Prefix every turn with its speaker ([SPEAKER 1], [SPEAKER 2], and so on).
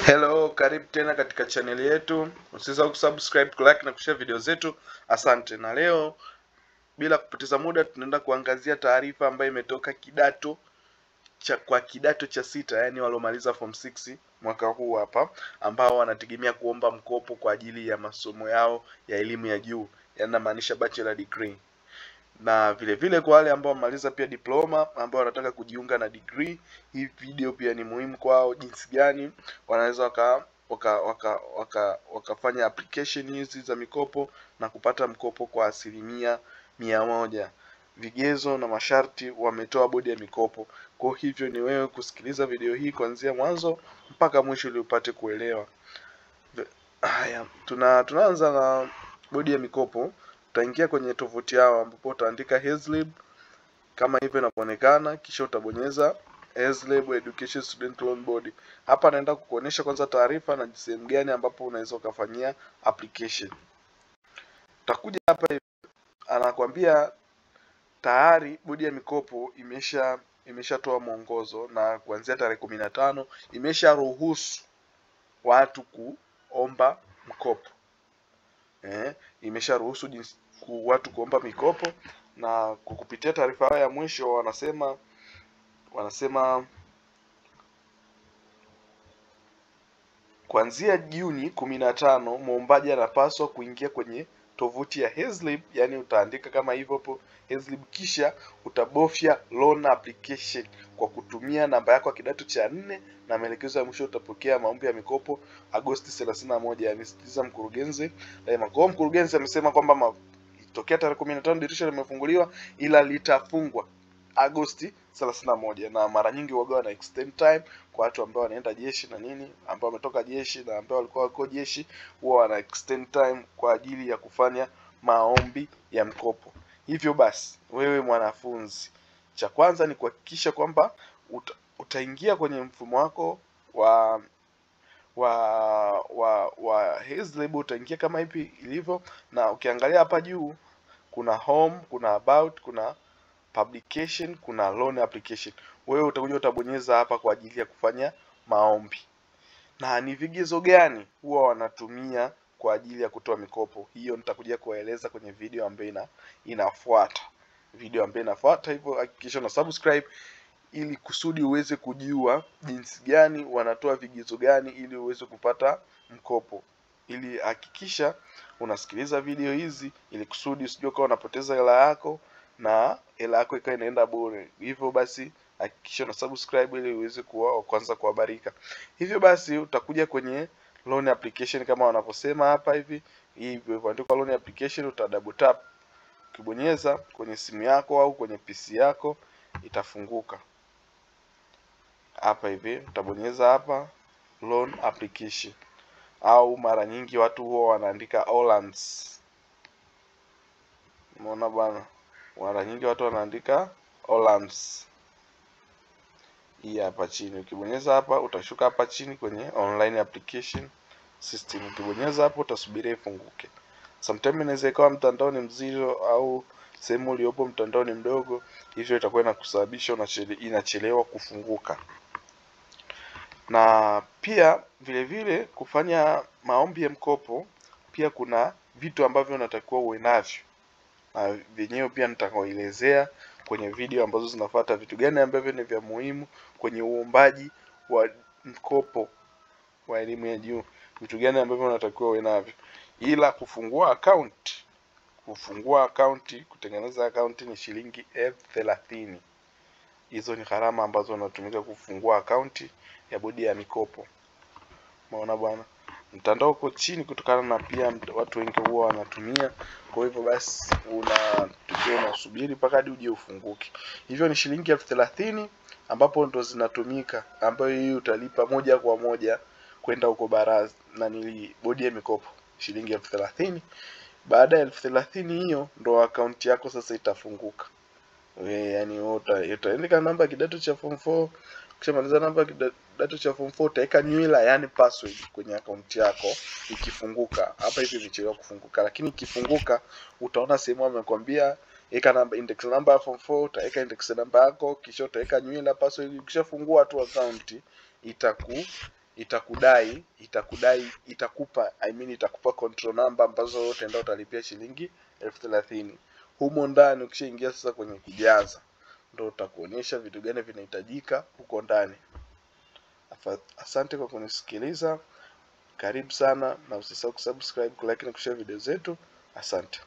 [SPEAKER 1] Hello, karibu tena katika channel yetu. Usisahau kusubscribe, kulike na kushare video zetu. Asante. Na leo bila kupoteza muda tunaenda kuangazia taarifa ambayo imetoka kidato cha sita, yani waliomaliza form 6 mwaka huu hapa, ambao wanategemea kuomba mkopo kwa ajili ya masomo yao ya elimu ya juu, yani namaanisha bachelor degree. Na vile vile kwa wale ambao wamemaliza pia diploma, ambao wanataka kujiunga na degree, hii video pia ni muhimu kwao, jinsi gani wanaweza wakafanya application hizi za mikopo na kupata mkopo kwa 100%. Vigezo na masharti wametoa bodi ya mikopo. Kwa hivyo ni wewe kusikiliza video hii kuanzia mwanzo mpaka mwisho ili upate kuelewa. Haya, tunaanza na bodi ya mikopo. Utaingia kwenye tovuti yao ambapo utaandika HESLB kama hivyo inavyoonekana, kisha utabonyeza HESLB Education Student Loan Board. Hapa naenda kukuonesha kwanza taarifa na sehemu gani ambapo unaweza ukafanyia application. Utakuja hapa, anakuambia tayari bodi ya mikopo imeshatoa mwongozo na kuanzia tarehe 15 imesharuhusu watu kuomba mkopo. Imesharuhusu watu kuomba mikopo, na kukupitia taarifa ya mwisho wanasema kuanzia Juni 15 muombaji anapaswa kuingia kwenye tovuti ya HESLB, yani utaandika kama hivyo hapo HESLB, kisha utabofya loan application kwa kutumia namba yako ya kidato cha 4 na maelekezo ya mwisho. Utapokea maombi ya mikopo Agosti 31, amesisitiza mkurugenzi Lema. Kwa mkurugenzi amesema kwamba tokea tarehe 15 dirisha limefunguliwa, ila litafungwa Agosti 31, na mara nyingi huwa na extend time kwa watu ambao wanaenda jeshi na nini, ambao wametoka jeshi na ambao walikuwa wako jeshi, huwa wana extend time kwa ajili ya kufanya maombi ya mkopo. Hivyo basi wewe mwanafunzi, cha kwanza ni kuhakikisha kwamba utaingia kwenye mfumo wako wa HESLB. Utaingia kama hivi ilivyo, na ukiangalia hapa juu kuna home, kuna about, kuna publication, kuna loan application. Wewe utakuja utabonyeza hapa kwa ajili ya kufanya maombi. Na ni vigezo gani huwa wanatumia kwa ajili ya kutoa mikopo? Hiyo nitakuja kueleza kwenye video ambayo inafuata. Video ambayo inafuata, hivyo hakikisha una subscribe ili kusudi uweze kujua jinsi gani wanatoa vigezo gani ili uweze kupata mkopo. Ili hakikisha unasikiliza video hizi ili kusudi usijue kama unapoteza hela yako na hela yako ikawa inaenda bure. Hivyo basi hakikisha una subscribe ili uweze kuwa wa kwanza kuhabarika. Hivyo basi utakuja kwenye loan application kama wanavyosema hapa hivi. Hivyo ilipoandikwa loan application uta double tap. Ukibonyeza kwenye simu yako au kwenye PC yako itafunguka. Hapa hivi utabonyeza hapa loan application, au mara nyingi watu huwa wanaandika OLANS. Umeona bwana? Mara nyingi watu wanaandika OLANS. Hii hapa chini. Ukibonyeza hapa utashuka hapa chini kwenye online application system. Ukibonyeza hapo utasubiri ifunguke. Sometimes inaweza ikawa mtandao ni mzito au sehemu uliopo mtandao ni mdogo, hivyo itakuwa inakusababisha inachelewa kufunguka. Na pia vile vile kufanya maombi ya mkopo pia kuna vitu ambavyo unatakiwa uwe navyo, na vyenyewe pia nitakaoelezea kwenye video ambazo zinafuata, vitu gani ambavyo ni vya muhimu kwenye uombaji wa mkopo wa elimu ya juu, vitu gani ambavyo unatakiwa uwe navyo. Ila kufungua account, kutengeneza account ni shilingi 30,000. Hizo ni gharama ambazo unatumika kufungua account ya bodi ya mikopo. Umeona bwana? Mtandao uko chini kutokana na pia watu wengi huwa wanatumia. Kwa hivyo basi unatakiwa unasubiri mpaka hadi uje ufunguke. Hivyo ni shilingi 30,000 ambapo ndo zinatumika, ambayo hii utalipa moja kwa moja kwenda huko baraza na nili bodi ya mikopo shilingi 30,000. Baada ya 30,000 hiyo ndo account yako sasa itafunguka. Wewe yani utaandika namba kidato cha form 4. Ukishamaliza namba kidato cha form 4 utaweka nywila, yani password kwenye account yako. Ikifunguka hapa hivi imechelewa kufunguka, lakini ikifunguka utaona sehemu amekwambia eka namba, index number ya form 4, utaweka index number yako, kisha utaweka nywila, password. Ukishafungua tu account Itakudai, itakudai, itakupa, I mean, itakupa control number ambazo wewe utaenda utalipia shilingi 30,000. Humo ndani ukishaingia sasa kwenye kujaza, ndo utakuonyesha vitu gani vinahitajika huko ndani. Asante kwa kunisikiliza. Karibu sana na usisahau kusubscribe, kulike na kushare video zetu. Asante.